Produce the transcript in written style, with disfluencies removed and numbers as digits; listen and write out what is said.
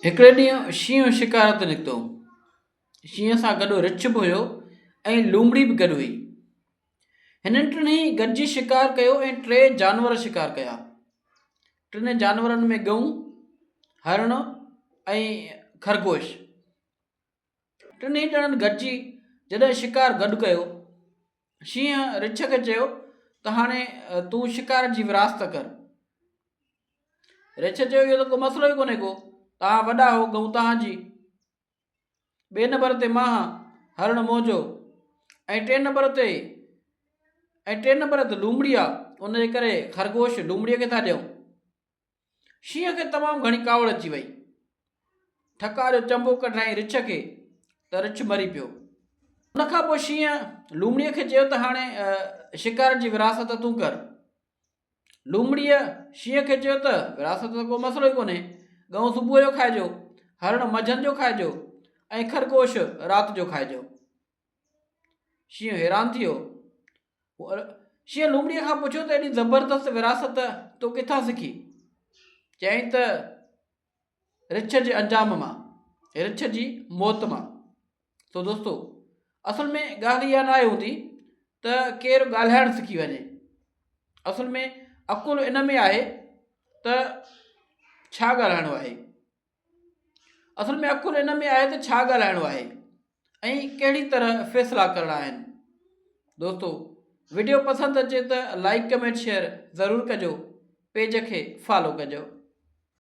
هڪڙي ڏينهن شينهن شڪار تي نڪتو. شينهن سان گڏ رڇ به هيو ۽ لومڙي به گڏ هئي. هنن ٽنهي گڏجي شڪار ڪيو ۽ ٽي جانور شڪار ڪيا. ٽنهي جانورن ۾ ڳئون، هرڻ ۽ خرگوش. ٽنهي ڄڻن گڏجي جڏهن شڪار گڏ ڪيو، شينهن رڇ کي چيو ته هاڻي تون شڪار جي ورهاست ڪر. رڇ چيو اهو ته ڪو مسئلو ئي ڪونهي ڪو، توهان وڏا هو ڳئون توهان جي، ٻئي نمبر تي مان هان، هرڻ منهنجو ۽ ٽئين نمبر تي ۽ ٽئين نمبر تي لومڙي آ، ان جي ڪري خرگوش لومڙيء کي ٿا ڏيون. شينهن کي تمام گهڻي ڪاوڙ اچي وئي. ٺڪاء جو چنبو ڪڍرائين رڇ کي ته رڇ مري پيو. ان کان پوء شينهن لومڙيء کي چيو ته هاڻي شڪار جي ورهاست تون ڪر. لومڙيء شينهن کي چيو ته، ورهاست ته ڪو مسئلو ئي ڪونهي، ڳئون صبح جو کائجو، هرڻ منجهند جو کائجو ۽ خرگوش رات جو کائجو. شينهن حيران ٿي ويو. شينهن لومڙيء کان پڇيو ته ايڏي زبردست ورهاست تو ڪٿان سکي؟ چيائين ته رڇ جي انجام مان، رڇ جي موت مان. سو دوستو اصل ۾ ڳالهه اها ناهي هوندي ته ڪير ڳالهائڻ سکي وڃي اصل ۾ عقل ان ۾ آهي ته ڇا ڳالهائڻو آهي اصل ۾ عقل ان ۾ آهي ته ڇا ڳالهائڻو آهي ۽ ڪهڙي طرح فيصلا ڪرڻا آهن دوستو وڊيو پسند اچي ته لائڪ ڪمينٽ شيئر ضرور ڪجو پيج کي فالو ڪجو.